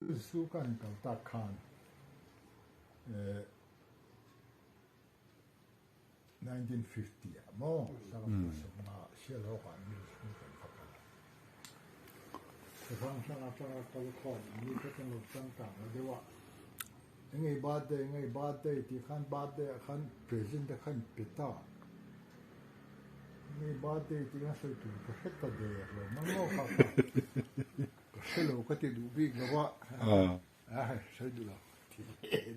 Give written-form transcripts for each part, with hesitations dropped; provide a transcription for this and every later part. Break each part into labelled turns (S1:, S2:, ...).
S1: Zu kan kal tak khan 1950 ah maw Sangha sawmnga Sialhawk ah mi zu kan va kal a. Sahrang hrang atanga kal khawm mi kha kan lo changkang lo deuh a. Engei birthday engei birthday tih khan birthday ah khan present te khan pe ta. Engei birthday tih khan sawi tur ka hre ta der lo mang maw kha kha. Ka hre lo ka ti duh bik lo a, a sawi duh lo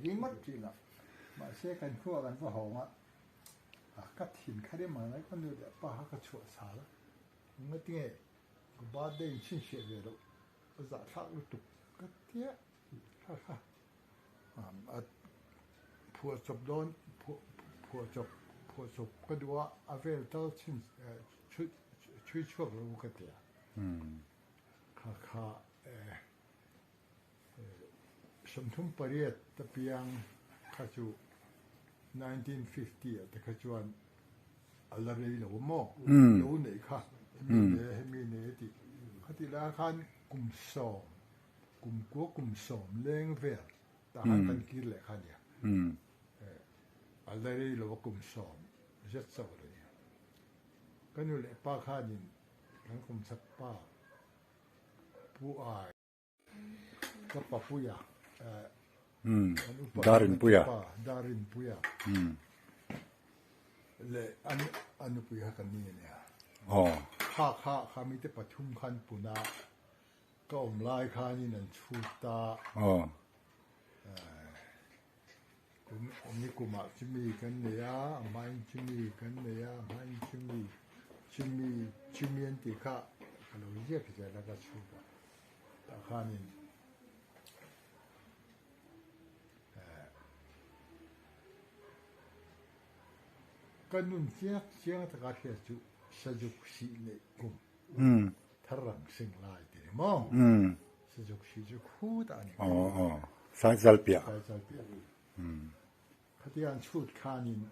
S1: ringawt thin a, mahse kan khua kan va hawng a, ka thin kha rem ang lai ka nu leh pa kha ka chhuah sal a, engatinge ka birthday in chhinchhiah ve loh a zahthlak lutuk ka tia kha kha a phuahchawp dawn phuahchawp phuahchawp ka duh a, a vel tal chhin chhui chhuak lo ka tia. Kha kha 38 ta piang kha chu 1950 ah te kha chuan a la rei lo maw? Lo neih kha hemi ne hemi ne tih khatih lai khan kum sawm kum kua kum sawm leng vel tah khan kan kir leh kha nia. A la rei lo a kum sawm zet chauh a ni. Ka nu leh pa khanin Kan kum chak pa Pu Ai ka Papuia kan upa
S2: Darinpuia
S1: pa Darinpuia leh a nupui kha kan ni a nia. Kha kha kha mite pathum khan puna ka awm lai khanin an chhut a. Kum ni kumah chumi kan nei a, a hmain chumi kan nei a, a hmain chumi, chumi, chumi an tih kha ka lo ziak zel a ka chhuk a, tah khanin eh ka nun chiang chiang taka hriat chu Sazuk sih neih kum thar rang sing lai ti ni maw? Sazuk sih chu khut a ni.
S2: Saizal piah.
S1: Saizal piah. Khati an chhut khanin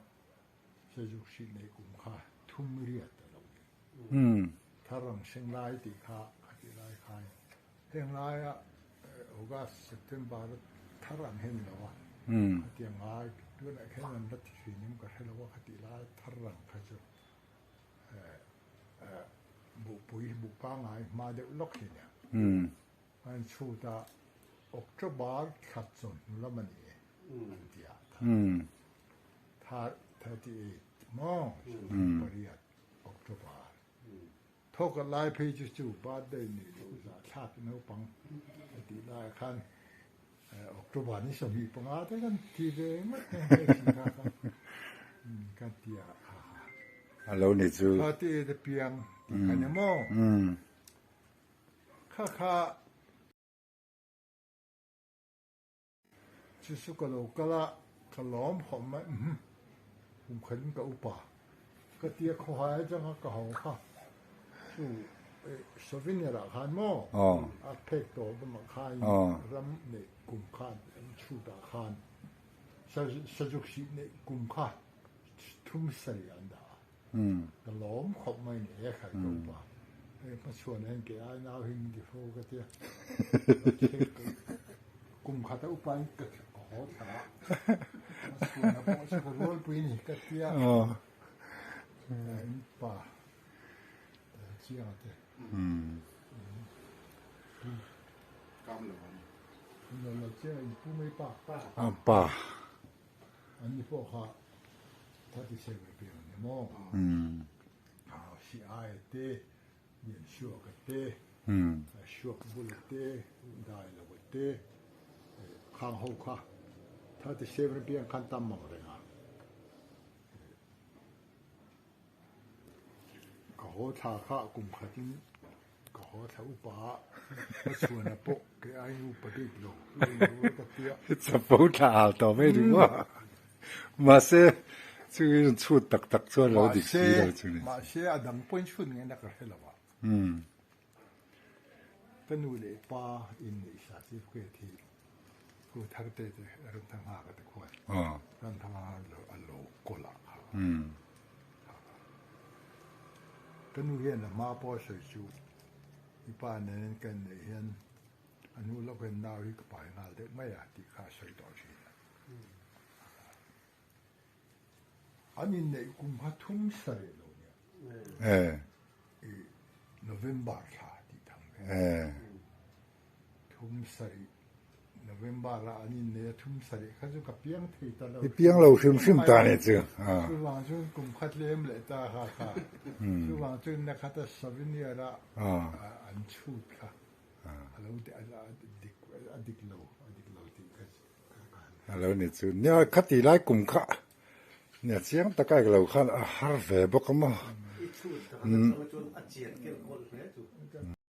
S1: Sazuk sih neih kum kha thum riat a lo ni. Thar rang sing lai tih kha khati lai khan heng laia August, September a thar ang hi a ni lo a. Khatiang ngai tunah khian an la ti thin em ka hre lo a, khati lai thar rang kha chu Buhpui buh pangngai hma deuh lawk hi nia. An chhut a, October thla chawhnu lam a ni e an ti a. 38 maw pariat October. Thawk a lai phei chu chu birthday nih loh zah thlak naupang a tih lai khan October ni 25 te kan ti ve ngawt nghe nghe thin kha kha kan ti a kha kha.
S2: A lo ni chu.
S1: Kha ti te piang ti kha ni maw? Kha kha chu chu ka lo kal a, ka lawm khawp mai umm kum khat in ka upa ka tia khawhai atanga ka ho kha chu souvenir ah khan maw a phek tawh lamah khan ram neih kum khan an chhut ah khan sazuk sih neih kum kha thum sarih an dah a ka lawm khawp mai ni e khai ka upa hei hmachhuan hian kei ai nau hi min ti fo ka tia kum khat a upa in ka haw thla a hmachhuan a pawh chu ka rualpui ni ka tia in pa chiang a te lo lo chiang in pu mai pa
S2: pa
S1: An ni pawh kha 37 piang a ni maw? Si ai a te, Lian Suak a te, Suak Bul a te, Dai Lo a te, khang ho kha 37 piang khan tam mang reng a. Ka haw thla kha kum khatin ka haw thla upa a, ka chhuan a pawh kei aiin upa bik lo ka tia.
S2: Chapo thla al tawh mai ri maw? Mahse chu in chhut tak tak chuan lo dik si lo chu ni.
S1: Mahse a dang pawhin chhut ngei na ka hre lo a. Ka nu leh pa in neih sa certificate hi Pu Tharte te Ramthanga ka ti khuan. Ramthanga a lo kawl ah kha. Ka nu hian a hma pawh a sawi chu i pa nen kan neih hian. A hnu lawk hian nau hi ka pai nghal deuh mai a tih kha a sawi tawh thin a. An inneih kum kha thum sarih lo nia. I November thla tih thang ve. Thum sarih November ah an innei a thum sarih kha chu ka piang thei ta lo.
S2: I piang lo hrim hrim ta nih chu.
S1: Chuvang chuan kum khat lem leh ta kha kha. Chuvang chuan na khat a souvenir ah an chhut kha. A lo a dik a dik lo a dik lo tih ka
S2: A lo ni chu. Nia khati lai kum kha nia chiang taka eg lo khan a har ve bawk a maw.
S3: I chhut tak a chang chuan a chian kel kawl hle chu.